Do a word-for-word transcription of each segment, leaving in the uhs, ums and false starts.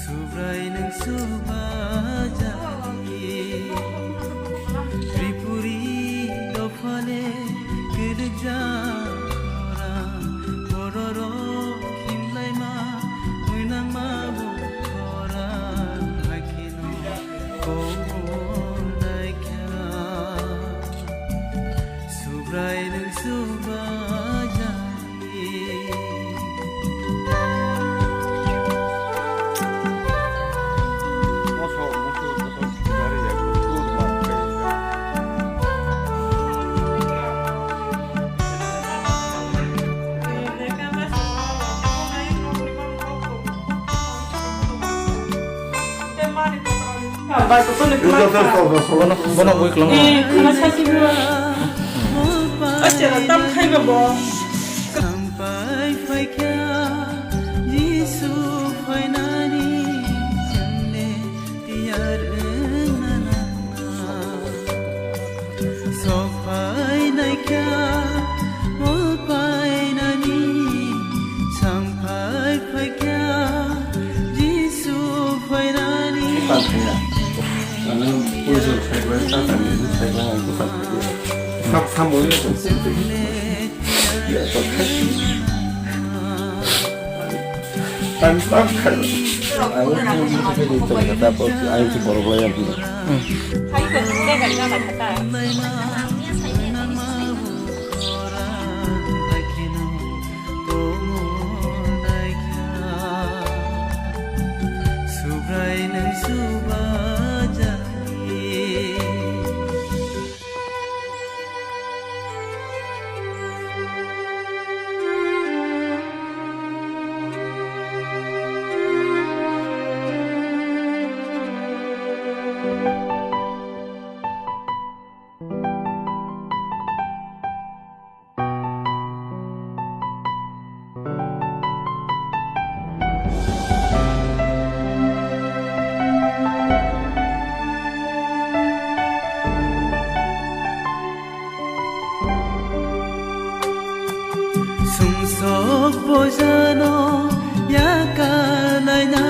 Subrai nang subajai. Tripuri dophale kwrwkjak khorang, bororok himlaima, mwnangma bo khorang, haikhe no kobor naikha. Subrai nang subajai. Bono, bono wngwi kwlangma. Sampai phaikha Jisu phainani chwngno tiyar wngna nangma. Sok phainaikha, o phainani, sampai phaikha, Jisu phainani. Ano, puso, saibai, tatani, saibai, ang ko sakit. Sab samoi, ya, to. Ang tam khayo. Ang ko ni khayo to kata, tapos ang si borok lai ang. Hmm. Subrai nang subajai. Sumsok bojano yakalainai,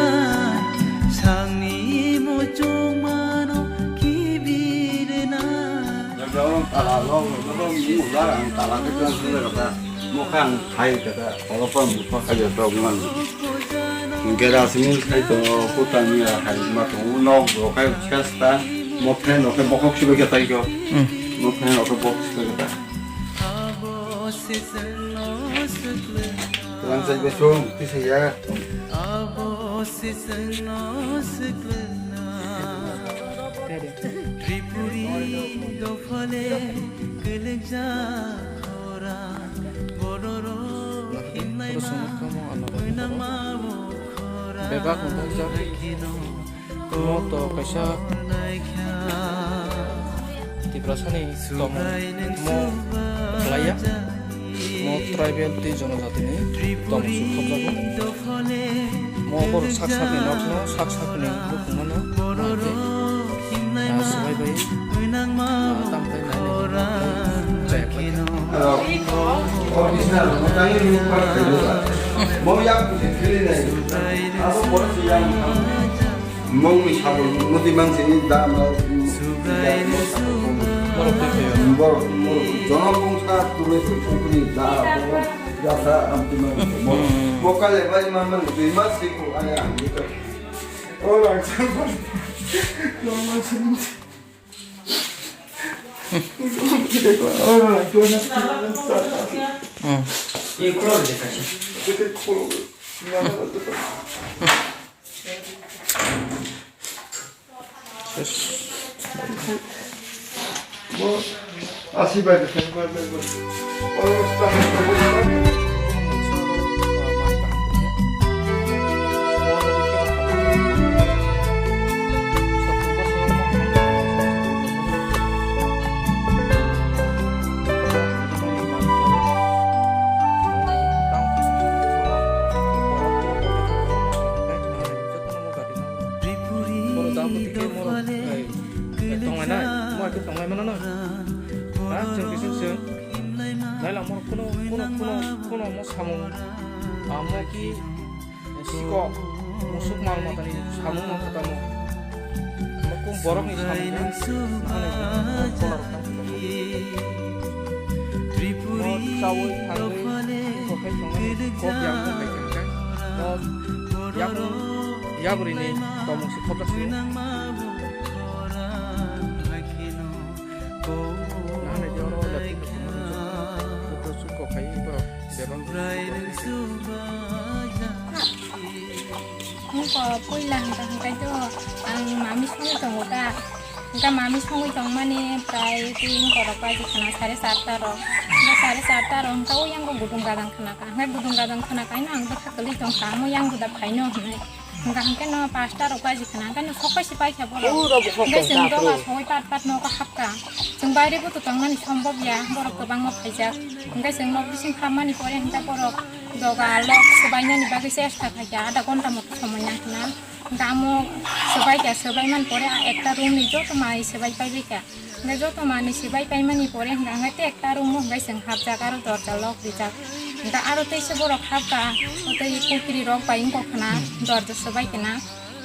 sangni muchungmano kibirinai. Tala rok, rok, rok, rok, rok, ang tala ke tuan sila kata, mokha ang thai kata, tala pa mokha kaya rok man. Gera sini thai to, kota niya hai ma to, nok rok kai chesta, mo fan rok kai bokhok sibai kata iko. Hmm. Mo fan rok kai bokhok sibai kata. Tuan sai besung, tisa ya. Tripuri dophale kwlwkjak khorang, bororok himnaima, mwnangma bo khorang. Bebak hwnjakjak. Mo to kaisa Tiprasani tongmo kwlaiya. Mo tribal tei jonojatini tongmung suk thopjago. Mo borok sak sakni nokno, sak sakni bukhukmano naikhe, ah, swbai bai, ah, tamthai nainai chaya khlaikha. Mungni sabung muti mang sini da ma. Borok twi phaio. Borok, borok jono bungsa turui sukuni da borok jasa amti mang. Borok, hmm, bokale bai ma mang twi ma siku aya amti to. O rang sa. Nong ma sini. O rang sa. Hmm. Bo asi bai de bai bai bai. Borok jang bo tikhe borok, eh, eh, tonglai nai, mo hai khe tonglai mano no. Ha, chwng kisa chwng. Nailangmor kuno, kuno, kuno, kuno mo samung, amo ki siko musuk mal matani samung no khatamo. Mo kum borok ni samung no, ano kolar kang. Mo chawi thangwi, kokai thangwi, kok yang kok bai kang kang. Mo yang, yang beri ni tomung si khobra si. Nahale de oro lati kudo suko khai borok bebak. Nungko puila hingka hingkai to ang mami songwi tongo ta. Hingka mami songwi tongmani prai tin korok baji khana sare charta rok. Hingka sare charta rok hingka o yango gudung gadang khana ka. Hingka gudung gadang khana kaino ang bwkha kwlwi tongkha. Amo yang buda phaino hinwi. Hingka hingke no pasta rok baji khana, hingke no sok pai se pai kha borok. Hingke chwng doga soi pat pat nogo hapka. Chwng baire bo to tongmani sombok ya, borok kwbangma phaijak. Hingke chwng nok bising hapmani pore hingke borok doga lok swbainani bagwi chesta khaikha, adha ghonta moto somoi nangkha na. Hingke amo swbaikha, swbaimani pore a ekta room ni joto mai swbai paibaikha. Hingke joto manwi swbai paimani pore hingke hingke tei ekta room o hingke chwng hapjak aro dorja lock rijak. Hingke aro teisa borok hapka, o tei kukri rok bai wngkok khna dorja swbai khna.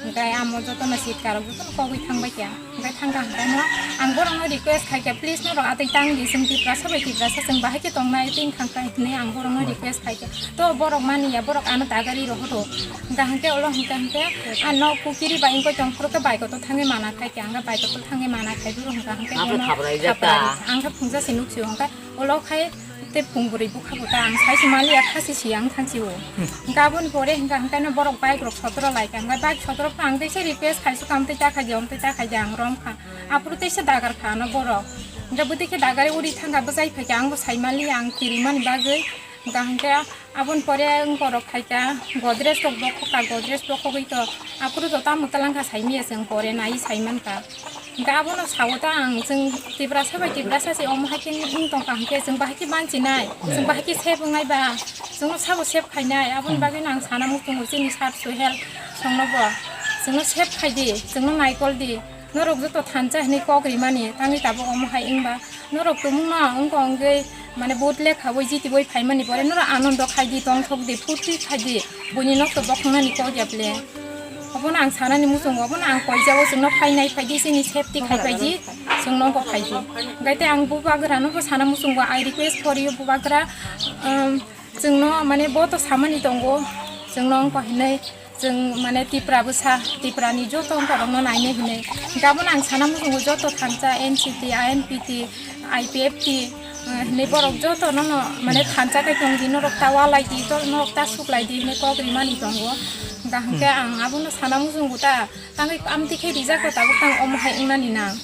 Hingke amo jotono sitka rok jotono kogwi thangbai kha. Hingke thangka hingke no ang borokno request khai kha, please norok atwi tang di, chwng Tiprasa bai Tiprasa chwng bahai khe tongnai tei wngkha hwnwi ang borokno request khai kha. To borok mani ya, borok ano dagari rohoro. Hingka hingke ulo hingka hingke, ah, nok kukiri bai wngkoi tong phuru khe bai kotor thangwi mana khai khe, ang khe bai kotor thangwi mana khai phuru hingka hingke bono thaprarijak ta. Ang khe phungsa se nuk sio hingka ulo khai tei phung bwrwi bukha bo ta ang sai se mali ya khasi si ang thansi o. Hingka aboni pore hingka hingke no borok bike rok sotro lai kha, hingka bike sotro phano ang teisa request khai se kam tei ta khai di, om tei ta khai di ang rom kha. Aphuru teisa dagar kha ano borok. Hingka bwtwi khe dagari uri thangka bwchai phai kha ang bo sai mali ya ang kiri mani bagwi. Hingka hingke aboni pore wngkorok khaikha, Godrej rok bokhokha, Godrej bokhogwi to aphuru to tamo twlangkha saimanya chwng pore nai saimankha. Hingke abono sao ta ang, chwng Tiprasa bai Tiprasa se omo hai khe wng tongkha hingke chwng bahai khe banchinai, chwng bahai khe sep wngnai ba, chwngno sabo sep khainai, aboni bagwino ang sana muchungo chini sir Suhel songno bo, chwngno sep khai di, chwngno naikol di. Norok joto thansa hinwi kok rimani, tangwi tabuk omo hai wngba. Norok tumungno wngkha wngwi, mane, vote lekhawi jitiwi phaimani pore norok anondo khaidi, tongthokdi, phurti khaidi, buini nokto bokhongnani kok ya ble. Obono ang sanani muchungo, obono ang koijao chwngno phainai phaidi, chini safety khai phaidi, chwngno wngkha phaidi. Hwnkhe tei ang bubagrano bo sana muchungo, I request for you, bubagra, um, chwngno, mane, bo to samani tongo, chwngno wngkha hinwi. Chwng, mane, Tipra bwsa, Tiprani joto wngkorokno nainai hinwi. Hingke abono ang sana muchungo joto thansa N C T, I N P T, I P F T, eh, hinwi borok joto nono, mane, thansa khai tongdi, norok ta walai di, to norok ta suklai di hinwi kok rimani tongo. Hingka hingke ang abono sana muchungo ta, tangwi amtwi khe rijak rok tabuk tang omo hai wngnani nang.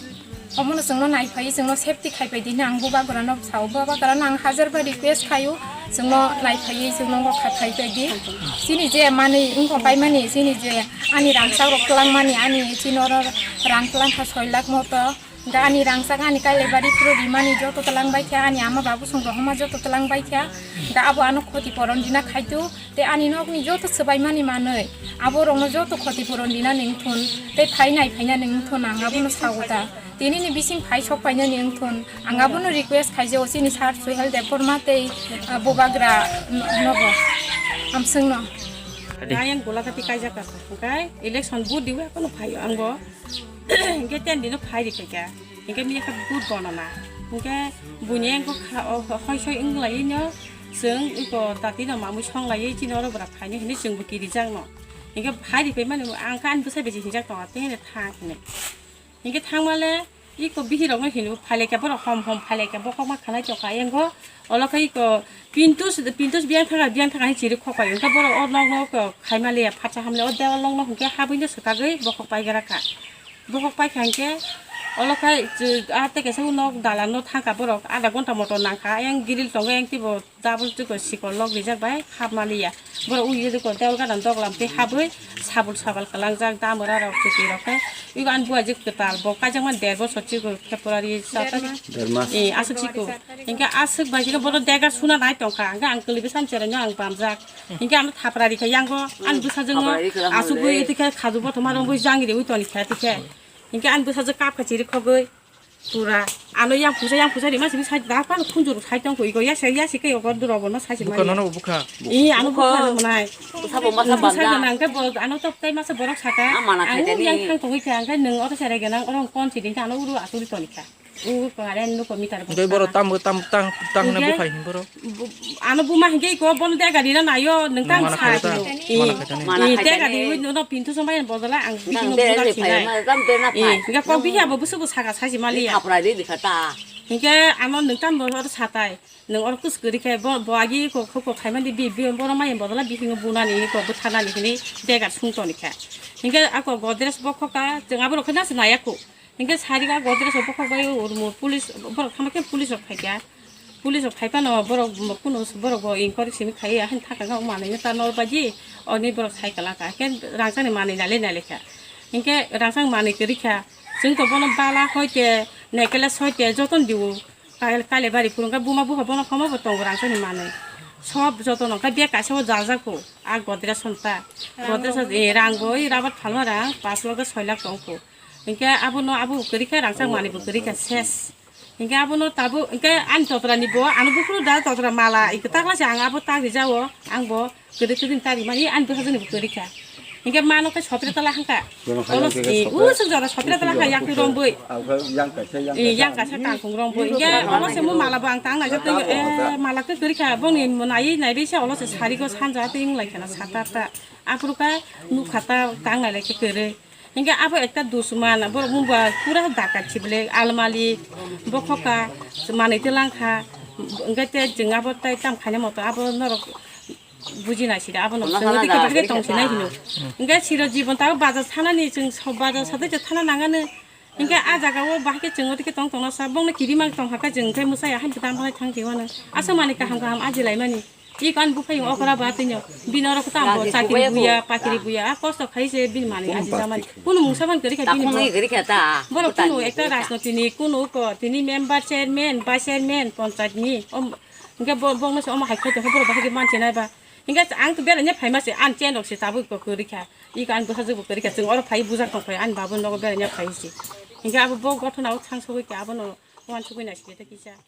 Omono chwngno naiphaiwi chwngno safety khaipai di hwnwi ang bubagrano sao. Bubagrano ang hajar bar request khaio, chwngno naiphaiwi chwngno bo kha-, khaipai di. Chini je manwi wngkha paimani, chini je ani rangchak rok twlangmani, ani chini oro rang twlangkha soi lakh moto. Da ani rangchak ani Kailaibari phuru rimani joto twlangbai kha, ani ama babu song rohoma joto twlangbai kha. Da abo ano khoti poron dina khaitu, tei ani nokni joto swbaimani manwi, abo rokno joto khoti poron dina ningthun, tei phai naiphaina ningthun ang abono sao da. Tini ni bising phai sok painani wngthun. Ang abono request khaijao chini sir Suhel Debbarma tei, ah, bubagra no-, nobo. Amswngno. Ayang gulakati kaijak kha. Hwnkhe election vote diwi akono phaio angbo. Hwnkhe ten dino phai ri phaikha. Hwnkhe miya kha vote bonana. Hwnkhe buini angko kha-, o, hoi soi wng laiwi no chwng iko dati no mamwi song laiwi chini oro bwra phaini hinwi chwngbo kirijakno. Hwnkhe phai ri phaimani ang khe ani bwsai bai se hinjak tongo, tei hwnwi thang hinwi. Hingke thangmale iko bihirokno hino, phailekhe borok hom hom phailekhe bokhokma khanai tongkha. Ayang go olo khe iko Pintus, Pintus biyang thangkha, biyang thangkha hinwi chiri khokpai. Hingke borok o nokno iko khaimaliya phatsa hamle o dewal nokno hingke habwino swkagwi bokhok paigra kha. Bokhok paikha hingke olo khe a tei kaisa nok dalanno thangkha borok adha ghonta moto nangkha. Ayang grill tongo, ayang teibo Double tiko sikol lok rijak bai hapmaliya. Borok ui rijak ko tei ol gana doglam tei habwi sabul sabal kalangjak damwra rok twi rok khe. Ui ani buaji kwtal bo kaijakma der bosor chikon February sat tarik. Der mas. Eh, aswk chikon. Hingke aswk bai chikon bono dega suna nai tongkha. Hingke ang kwlwi bwsani chwraino ang bamjak. Hingke ano thapra rikha yango ani bwsajwkno aswk bui twi khe khaju bothoma rwngwi jang riwi toni kha twi khe. Hingke ani bwsajwk kapkha chiri khogwi. Pura ano yang puja, yang puja rima simi sai da pan khunjur sai tong koi go ya sai ya sikai ogo duro bono sai sima. Buka nono buka. I ano buka. Buka no nai. Sabo masa banda. Sai nang ke bo ano tok tai masa borok saka. Amana khaitani. Ang yang thang tongwi kha ang ke nung oro serai ganang oro kon siding kha ano uru asuri toni kha. U pare nuko mitar bo. Doi boro tam tam tang tang ne bukhai hin boro. Ano buma hingke iko bono dega dina nayo nung tang sa. Mana khaitani. I dega di no pintu sombai bodola ang bikingo budak sinai. Hingke kok bihi abo busugo saka saji mali ya. Hingke ano nung tang bo oro satai. Nung oro kus kori khe bo agi ko khaimani bi boro mai bodola bikingo bunani ko buthanani hini dega sungtoni kha. Hingke ako godres bokhoka jeng abo rokhe nas nayako. Hingke sari ga godres o bokhok bai urmo police borok thangma khe police rok phaikha. Police rok phaiphano borok kuno borok bo inquiry simi khaiya hin thaka ga manwi ta nor baji oni borok cycle ka khe rangchakni manwi nale nale kha. Hingke rangchak manwi kwrwi kha. Chwng to bono bala hoite necklace hoite joton diu. Kaile bari phuru hingke buma bupha bono khomo bo tongo rangchakni manwi. Sob joton hingke bag kaisa o jajak kho. A godres hwn ta. Godres o rang bo rubber phalma rang pash lakh soi lakh tong kho. Hingke abono abo kwrwi khe rangchak manwi bo kwrwi kha ses. Hingke abono tabuk hingke ani totra ni bo ano buphuru da totra mala hingke takla se ang abo tak rijao ang bo kwrwi kwrwi tak rimani ani bwsajwk ni bo kwrwi kha. Hingke mano khe sopre tala hangka. Olo si usuk jora sopre tala kha yakni romboi. Yang kaisa kangkung romboi. Hingke olo se mo mala bo ang tang naijak tei e mala khe kwrwi kha boni nai nai ri se olo se sari go sanja tei wng lai kha na sata ta. Aphuru kha nukha ta tang nai lai khe kwrwi. Hingke abo ekta dusman, borok mungba pura dakat sibole, almali, bokhoka, manwi twlang kha, hingke te jwng abo tai tam khaina moto abo norok buji nai sida, abo norok chwng tong sinai hino. Hingke siro jibon ta bazar thanani chwng sob bazar sadai je thana nangani. Hingke a jaga o bahai chwng tong tongna sa bongni kiri mang tong hakha chwng khe mwsai ahai tam thang thewano. Asa manwi kaham kaham aji laimani. Iko ani buphai okra ba tino. Bini oro kwtal bo chakri buya, pakri buya. A kosto khai se bini manwi aji jamani. Kunu mungsa ban kwrwi kha bini bo. Borok kunu ekta rajnoti ni kunu ko tini member, chairman, vice chairman, panchayat ni. Hingke bo bongno se omo hai khai tongkha borok bahai khe manse nai ba. Hingke ang to beraina phaima se ani chain rok se tabuk ko kwrwi kha. Iko ani bwsajwk bo kwrwi kha. Chwng oro phai bujak tong phai ani babu nogo beraina phai se. Hingke abo bo gothona o thang sogwi kha abono wansugwi nai se kisa.